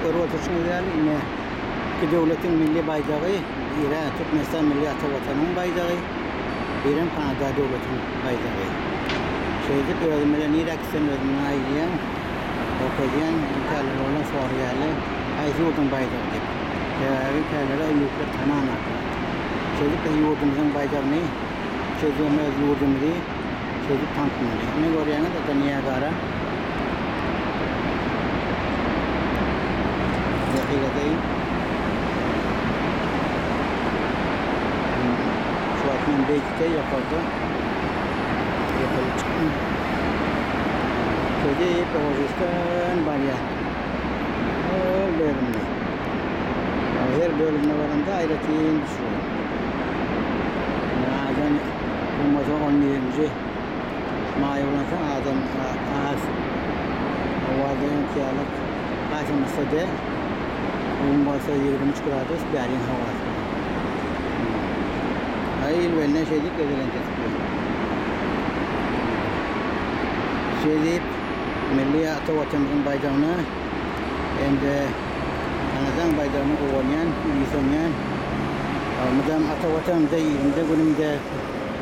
Görüp oturyşyňyz ýaly, ine, iki döwletiň milli baýdagy, biri Türkmenistan milli ata Watanyň baýdagy, birem Kanada döwletiň baýdagy. Şeýdip özüm bilen nirä gitsem özüm bilen aýlaýan, görkezýän, käler bolan soraýarlar, haýsy ýurduň baýdagy diýip. Sebäbi käleri o ýurtlary tananoklar. Şeýdip biz ýurdumyzyň baýdagyny, şeýdibem öz ýurdumyzy şeýdip tanatmaly. Ine görýäňiz, o-da Niagara. Ýakyladeýin. Şu wagt men beýikde, ýokarda. Ýokary çykdym. Şeýdip, Owajesden barýar. Ol bölümde. Her bölümine baramda aýratyn düşürerin. Adam bolmasa 11-nji maý bolansoň adam az. Howada öňki ýaly hasam yssy däl. Bu gün bolsa 23 gradus bäriň howasy. Aý il belli şeýdip gezelenç edip ýör. Şeýdip milli ata watanymyzyň baýdagyna hem-de Kanadaň baýdagyna guwanýan, buýsanýan. Mydam ata watanymda, ilimde, günümde,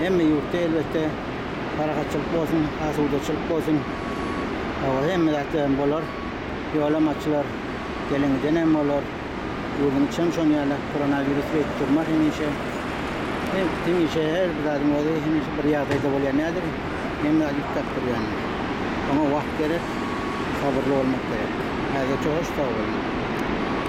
hemme ýurtda elbetde parahatçylyk bolsun, asudaçylyk bolsun. Hawa, hemme zatda hem bolar. Ýolam açylar, gelen-giden hem bolar. Ýurduň içem şon ýaly koronawirus beýdip durmaz hemişe. Hemişe her bir zadyň özi hemişe bir ýagdaýda bolýan däldir. Hemme zat üýtgäp durýandyr. Oňa wagt gerek, sabyrly bolmak gerek. Häzirçe hoş sag boluň.